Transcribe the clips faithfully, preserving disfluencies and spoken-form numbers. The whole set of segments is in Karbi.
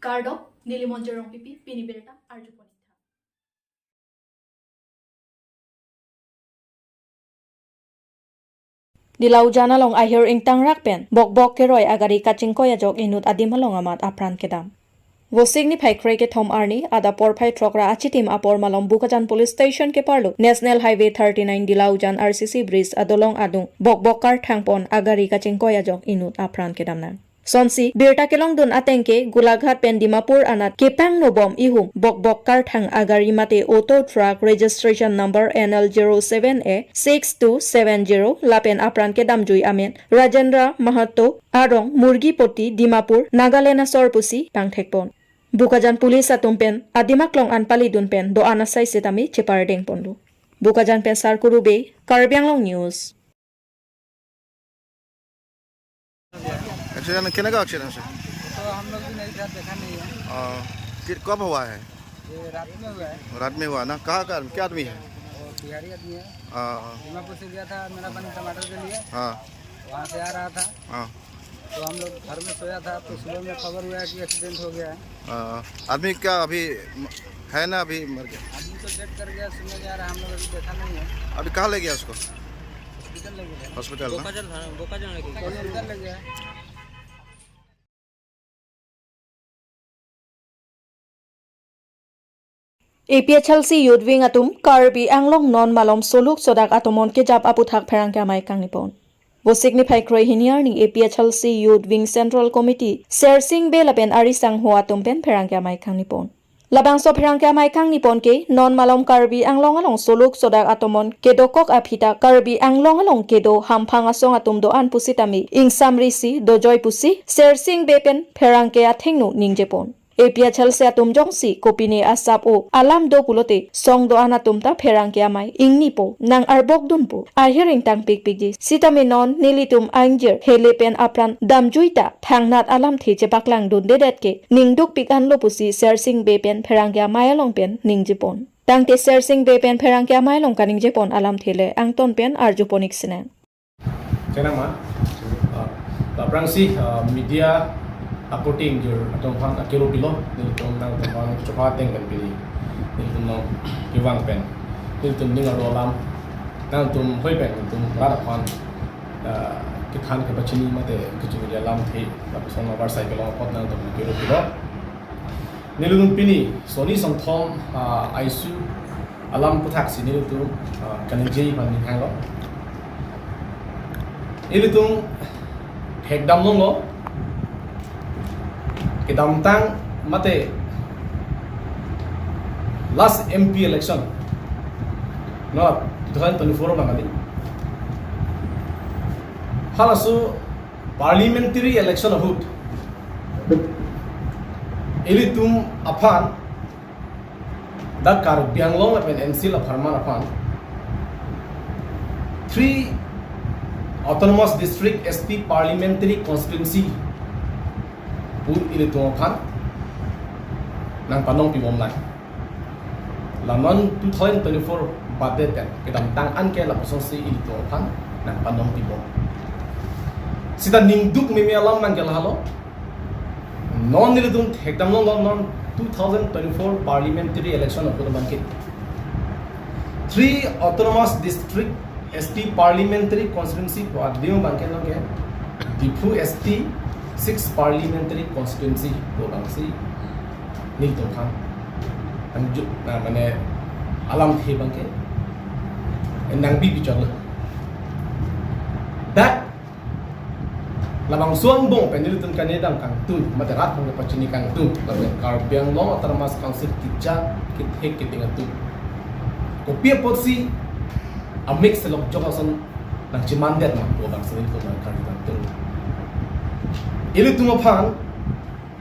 Kardom, neli Monjir Rongpipi, pini birta arjupon ik tha. Dilaujan along ahir ingtangrak pen bokbok keroi agari kachingkoi ajok inut adim along amat apran kedam. Vosik niphai krekethom arni adap porphai throk ra achitim apor malom Bokajan Police Station keparlo National Highway thirty-nine Dilaujan R C C bridge adolong adung bokbok karthangpon agari kachingkoi ajok inut apran kedamnang. Sonsi birta kelongdun ateng ke Golaghat pen Dimapur anat kepangno bom ihum bokbok karthang agari mate auto truck registration number N L zero seven A six two seven zero lapen apran kedamjui amen Rajendra Mahato, arong Murgipoti, Dimapur, Nagaland asor pusi pangthekpon. Bokajan Police atum pen adim aklong an palidun pen do-an asai sitame chepardengponlo. Bokajan pen Sarkuru Bey, Karbi Anglong News. Accident, कितने का एक्सीडेंट है? तो हम लोग भी नहीं था, देखा नहीं है। आ, कि-, कब हुआ है? ये रात में हुआ है। रात में हुआ ना? कहाँ का आदमी, क्या आदमी है? वो बिहारी आदमी है। हाँ, हाँ। दीमापुर से गया था मेरा बहन टमाटर के लिए। हाँ। वहाँ से आ रहा था। हाँ। तो हम लोग घर में सोया था, तो सुबह में खबर हुआ है कि एक्सीडेंट हो गया है। हाँ। आदमी क्या अभी म-, है ना, अभी मर गया? आदमी तो डेथ कर गया, सुनने में आ रहा है, हम लोग अभी देखा नहीं है। अभी कहाँ ले गया उसको? हॉस्पिटल ले गया। हॉस्पिटल ना? बोकाजान थाना, बोकाजान ले गया। हॉस्पिटल ले गया। A P H L C Youth Wing atum Karbi Anglong non malom soluk sodak atomon kejap aputhak pherangke amei kangnipon. Vosik niphai krehini arni A P H L C Youth Wing Central Committee Sersing Bey lapen ari sangho atum pen pherangke amei kangnipon. Labangso pherangke amei kangnipon ke non malom Karbi Anglong along soluk sodak atomon kedokok aphi ta Karbi Anglong along kedo hamphang asong atum do-an pusitame ingsamrisi dojoi pusi Sersing Bey pen pherangke athengno ningjepon. A P H L C atum jongsi kopine asap-o alam do pulote song do-an atum ta pherangke amei ingnipo, nang-arbokdunpo, ahir ingtangpikpikji. Sitame non nelitum aingjir hele pen apran damjui ta thangnat alamthe chepaklangdundedet ke ningdukpik anlo pusi Sersing Bey pen pherangke amei along pen ningjepon. Tangte Sersing Bey pen pherangke amei along kaningjepon alamthe le angton pen arjupon ik sinang. Chenama, ah, aphrangsi, ah, media reporting jur atum aphan akelo pilo, nelitum nangtum aphan chokha ateng pen pini, nelitum nang kevang pen, nelitum ning arlo alam, nangtum hoi pen, nelitum rat aphan, ah, kethan kepachini mate kechini alamthe, lapuson abar cycle apot nangtum akelo pilo. Nelitum pini, soni songthom, ah, aisu alam aputhaksi nelitum, ah, kaningje aphan ninghanglo. Ilitum thekdam longlo. Kedamtang mate last M P election. No, two thousand twenty-four bang kali. Halaso parliamentary election ahut ilitum aphan, dak Karbi Anglong lapen N C Hills apharman aphan, three autonomous district S T parliamentary constituency pu ilitum aphan nangpanong pibom lang. La non two thousand twenty-four badet pen kedamtang anke lapusonsi ilitum aphan nangpanong pibom. Sita ningduk meme alam nangkelahalo. Non nelitum thekdam longlo non two thousand twenty-four parliamentary election ahut abangke three autonomous district S T parliamentary constituency pu adim abangke nonke Diphu S T six parliamentary constituency pu abangsi nelitum aphan nangju-, na, mane alamthe abangke nangbi bichar lo. Dak labangso angbong pen nelitum kaningje kangtung, mate rat aphan kepachini kangtung, lapen Karbi Anglong Autonomous Council keja kethek keding atum kopi apotsi amek selok jok ason nangchemandet ma pu abangsi nelitum nangkaningje kangtung. Ilitum aphan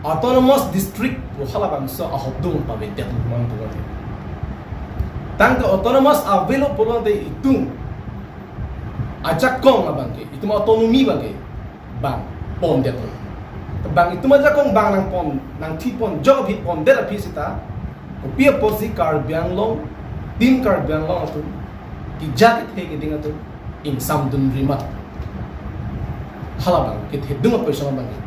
autonomous district pu halabangso ahokdung pavedet mantu. Tangte autonomous avelo pulote itum ajakong abangke, itum autonomy abangke bang pondet. Bang itum ajakong bang nangpon, nangthipon, jok aphi pondet aphi sita, kopi apotsi Karbi Anglong, tim Karbi Anglong atum, keja kethe keding atum ingsamdunri ma. Halabang kethedung apoison abangke.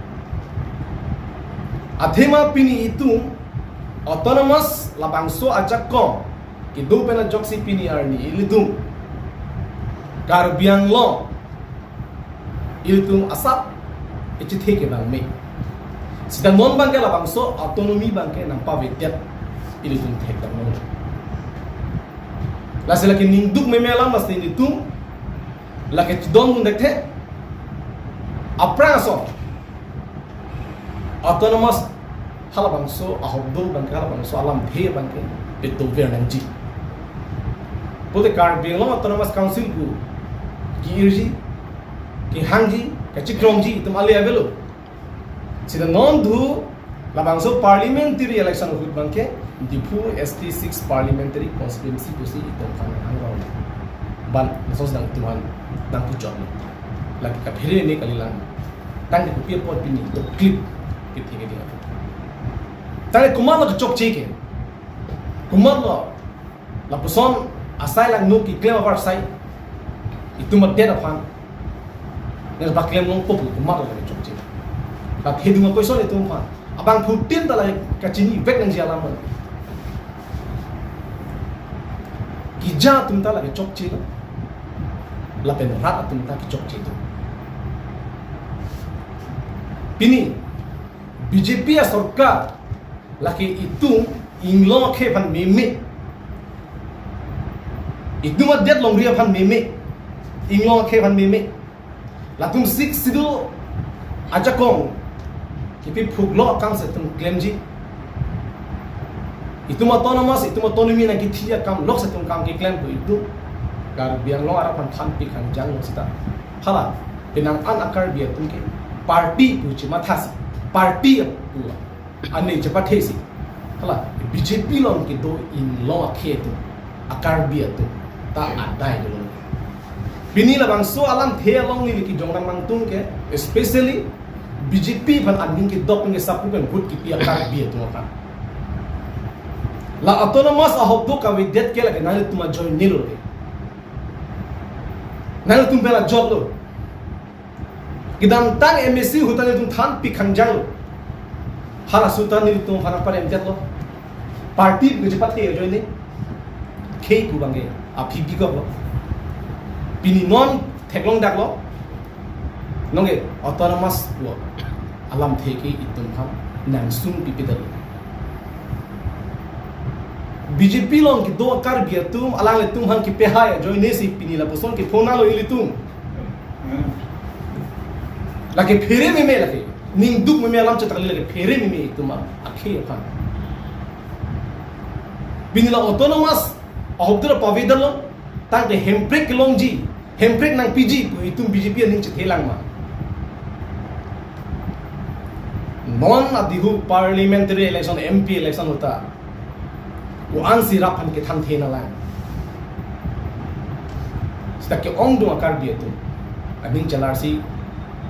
Athema pini itum autonomous labangso ajakong kedo pen ajoksi pini arni ilitum Karbi Anglong ilitum asap echethe ke bang me. Sita non bangke labangso autonomy bangke nangpavedet ilitum thekdam non. Lasi lake ningduk meme alam lasi ilitum lake chidon mundek the. Aphrang aso autonomous halabangso ahokdul bangke halabangso alamthe bangke petover nangji. Pute Karbi Anglong Autonomous Council pu ki-irji, kehangji, kachikrongji itum ale avelo. Sita non dhu labangso parliamentary election ahut bangke Diphu S T six parliamentary constituency pusi itum aphan hangrong. Ban nasos dang itum aphan nangpuchot lo. Lake kaphere ne kalilang. Tangte kopi apot pini to clip kiti kiti. Tangte komatlo chokche ke. Komatlo lapuson asai langno keklem avarsai itum adet aphan nangpaklem longpo pu komatlo lake chokche. Lapen hidung a-question itum aphan. Abangphutin ta lake kachinivek nangji alam lo. Keja atum ta lake chokche lo. Lapen rat atum ta kechokche do. Pini B J P asorkar lake itum inglong akhei aphan meme. Itum adet longri aphan meme. Inglong akhei aphan meme. Latum Sixth Schedule ajakong kipi phuklo akam si itum klemji. Itum autonomous, itum autonomy nangkithi akam lok si itum kam keklem pu itum Karbi Anglong arat aphan thanpi kangjang lo sita. Hala, penang an a-Karbi atum ke party pu chemathasi. Party pu ane chepathesi. Hala, B J P along kedo inglong akhei atum, a-Karbi atum ta adai dolo. Pini labangso alamthe along neli kijong nangmangtung ke, especially B J P aphan aning kedok ke sapu pen vote kipi a-Karbi atum aphan. La autonomous ahok do kavedet ke lake nanglitum ajoine lo ke. Nanglitum pen ajok lo. Kedamtang M A C ahut ta nelitum thanpi kangjang lo. Halaso ta nelitum aphan paremdet lo. Party pu kachepathe ajoine. Khei pu bangke aphi bikok lo. Pini non theklong dak lo. Nonke autonomous pu alamthe ke itum aphan nangsung pipedet lo. B J P along kedo a-Karbi atum, alanglitum aphan kepehai ajoine si pini lapuson kephonalo ilitum. Lake phere meme lake. Ningduk meme alam chetakli lake phere meme itum akhei aphan. Pini la autonomous ahok do pavedet lo, tangte Hemprek kelongji, Hemprek nangpiji pu itum B J P aning chethelang ma. Non adihu parliamentary election, M P election ahut ta ko-an si rat aphan kethanthe nanglang. Sita ke-ongdung a-Karbi atum aning chelarsi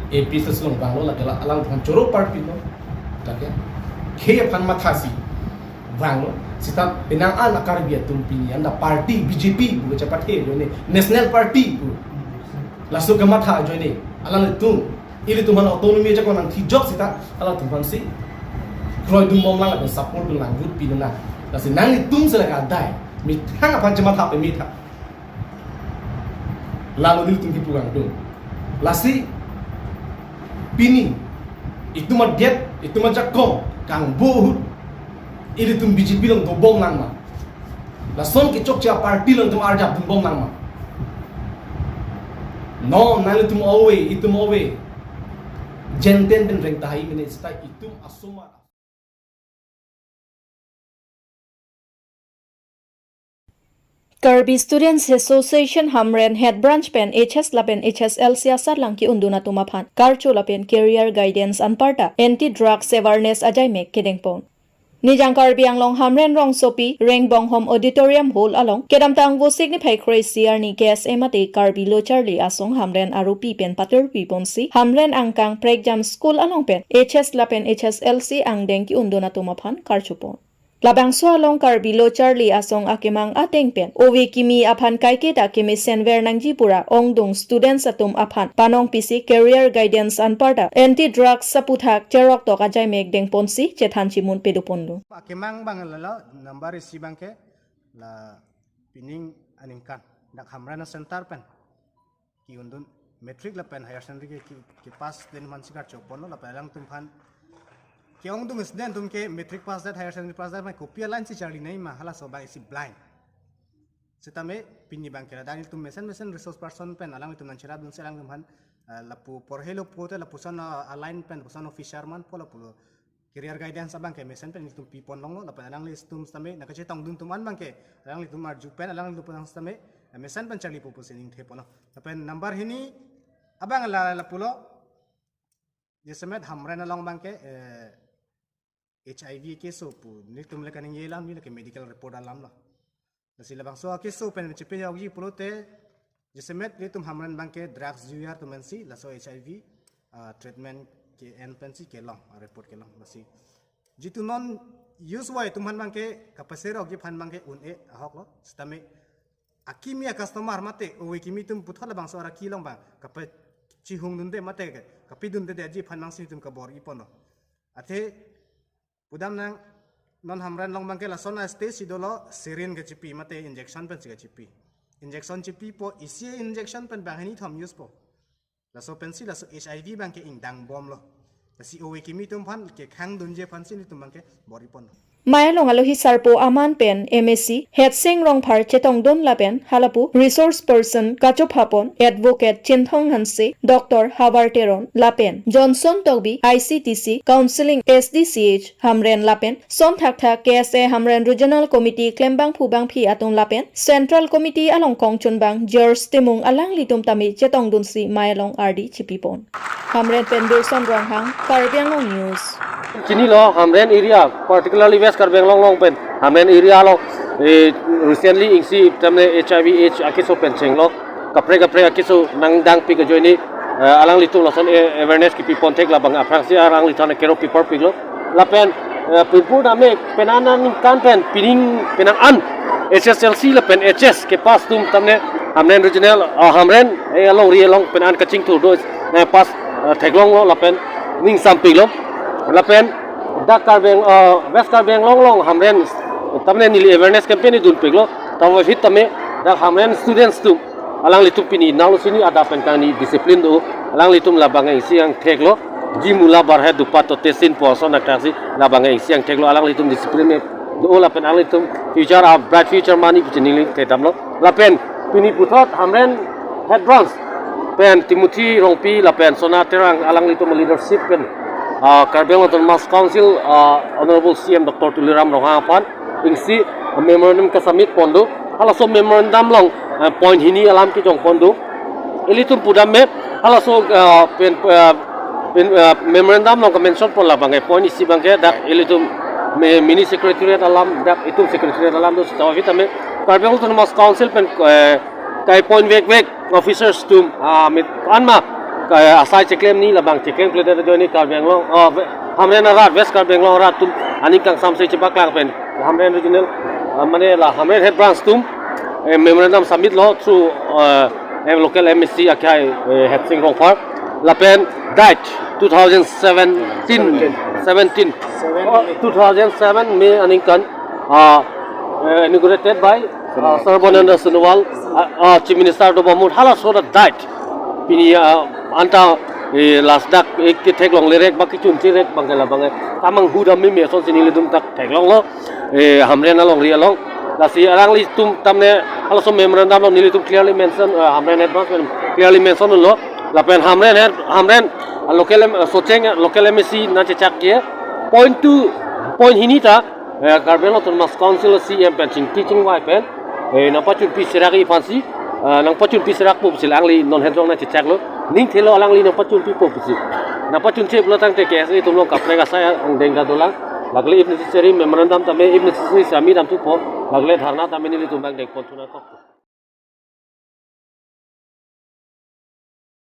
A P C C along vanglo, lake la alangphan choro party lo. Lake khei aphan mathasi vanglo. Sita penang an a-Karbi atum pini anta party B J P pu kachepathe ajoine, National Party pu. Laso kamatha ajoine alanglitum ilitum aphan autonomy ajakong nangthijok sita, alangtum aphansi kroidunbomlang lapen support dunlang, vote pidunlang. Lasi nanglitum si lake adai, methang aphan chematha pe metha. Lalo nelitum kipu kangdung. Lasi pini itum adet, itum ajakong kangbo ahut ilitum B J P along dobomlang ma. Lason kechokche a-party along itum arjap dunbomlang ma. Non nanglitum ove, itum ove. Jenten pen reng tahai mene sita itum asomar. Karbi Students Association Hamren Head Branch pen H S lapen H S L C asatlang ke-undun atum aphan karcho lapen career guidance anparta anti drugs awareness ajaimek kedengpon. Nijang Karbi Anglong Hamren rongsopi Rengbonghom Auditorium Hall along kedamtang Vosik niphai kre-isi arni K S A mate Karbi Lo Charli Asong Hamren aropi pen paturpi ponsi Hamren angkang prekjam school along pen H S lapen H S L C angdeng ke-undun atum aphan karchopon. Labangso along Karbi Lo Charli Asong akemang ateng pen ove kimi aphan kaiketa kemesen ver nangji pura ongdung students atum aphan panong pisi career guidance anparta anti drugs aputhak cherok tok ajaimek dengponsi chethan chimun pedoponlo. Akemang abang lalo number isi abangke la pining aningkan dak Hamren a-center pen ke-undun matric lapen higher secondary ke, ke, ke-pass den man sikar choponlo lapen alangtum aphan ke-ongdung student atum ke matric pass det, higher secondary pass det, ma kopi a-line si charli nangji ma halaso abang isi blind. Sitame pini abangke ladak nelitum mesen mesen resource person pen alanglitum nangcherapdunsi alangtum aphan, eh, lapu porhelo pulote lapuson, eh, a-line pen lapuson officer manpo lapulo career guidance abangke mesen pen nelitum piponlonglo lapen alanglitum sitame nangkachetongdun atum an abangke alanglitum arju pen alanglitum aphan sitame, eh, mesen pen charlipo pusi ningtheponlo. Lapen number hini abang la lapulo, jasemet Hamren along abangke, eh, H I V keso pu nelitum le kaningje alam, neli ke medical report alamlo. Lasi labangso akeso pen chepe jokji pulote jasemet nelitum Hamren abangke drugs user atum pensi laso H I V, ah, treatment ke-en pensi kelong, ah, report kelong. Lasi jitu non use vai atum aphan abangke kapaserokji aphan abangke un-e ahoklo. Sitame akimi a-customer mate ove kimi atum puthot labangso araki along abang kapachihungdunde mate kapidundedetji aphan abangsi nelitum kabor-iponlo. Athe pudamnang non Hamren along abangke lason a-stage si dolo syringe kachipi mate injection pensi kachipi. Injection chipipo, isi injection pen banghini thom usepo. Laso pensi laso H I V abangke ingdangbomlo. Lasi ove kimi atum aphan kekhangdunji aphansi nelitum abangke bor-iponlo. Mei along alohi sarpo aman pen M A C Headsing Rongphar chetongdun lapen halapu resource person kachophapon Advocate Chinthong Hanse, Doctor Havar Teron lapen Johnson Tokbi, I C T C Counselling S D C H Hamren lapen son thakthak K S A Hamren Regional Committee klembangphu bangphi atum lapen Central Committee along kongchunbang George Timung alanglitum tame chetongdunsi mei along ardi chipipon. Hamren pen Birson Ronghang, Karbi Anglong News. Chinilo Hamren area, particularly West Karbi Anglong along pen Hamren area along, eh, recently isi tamne H I V H akeso pen chenglo. Kaprek kaprek akeso nangdangpik ajoine, eh, alanglitum lason, eh, awareness kipipon thek labang aphrangsi alanglitum kerok piparpiklo. Lapen, eh, pinpur dame penan aningkan pen pining penang an H S L C lapen H S ke-pass atum tamne Hamren Regional, ah, Hamren, eh, alongri along penan kachingthur do, eh, pass, eh, theklonglo lapen ningsampiklo. Lapen dak Karbi Ang-, eh, West Karbi Anglong along Hamren tamne neli awareness campaign dunpiklo. Tavo hit tame dak Hamren students atum alanglitum pini nalo sini adap pen kangni discipline do, alanglitum labang isi angtheklo, ji mula barhe dupa tote sin puson aktangsi labang isi angtheklo, alanglitum discipline do lapen alanglitum future a bright future mani pusi neli thekdamlo. Lapen pini puthot Hamren Head Branch pen Timothy Rongpi lapen Sona Terang alanglitum leadership pen, ah, Karbi Anglong Autonomous Council, ah, Honorable C M Doctor Tuliram Ronghang aphan ingsi memorandum kasubmit pon do. Halaso memorandum along, eh, point hini alam kejongpon do. Ilitum pudam me halaso, eh, pen, eh, pen, eh, memorandum along kamention pon labang, eh, point isi abangke dak ilitum me-, mini secretariat alam, dak itum secretariat alam do sitame Karbi Anglong Autonomous Council pen, eh, kai point vek vek officers atum, ah, mit anma, eh, asai cheklemji labang cheklem kledet ajoine Karbi Anglong, ah, ve-, Hamren arat, West Karbi Anglong arat atum aning kangsamse chepaklang pen Hamren Regional, ah, mane la Hamren Head Branch atum, eh, memorandum submit lo through, eh, eh, local M A C akhai, eh, Headsing Rongphar lapen date two thousand seventeen, seventeen, oh, two thousand seven May aningkan, ah, eh, inaugurated by, ah, Sarbananda Sonowal, ah, ah, Chief Minister dobom ahut halaso ta date. Pini, ah, anta, eh, last dak, eh, ketheklonglerek bak kechuncherek abangke labang, eh, kamanghu dam meme asonsi nelitum ta theklonglo, eh, Hamren alongri along. Lasi alanglitum tamne halaso memorandum along nelitum clearly mention, eh, Hamren Head Branch pen clearly mention lo. Lapen Hamren Head, Hamren, ah, local M-, ah, Socheng, ah, local M A C nangchechak ke point two, point hini ta, eh, Karbi Anglong Autonomous Council C M pen chingki chingvai pen, eh, nangpachunpi serakji aphansi, eh, nangpachunpi serakpo pusi alangli non hedrong nangchechaklo. Ningthelo alangli nangpachunpipo pusi. Nangpachunche pulo tangte K S A atum along kaprek asai angdeng ta dolang. Lagle if necessary memorandum tame, if necessary submit damthupo. Lagle dharna tame nelitum abang dengpon thu nangkok.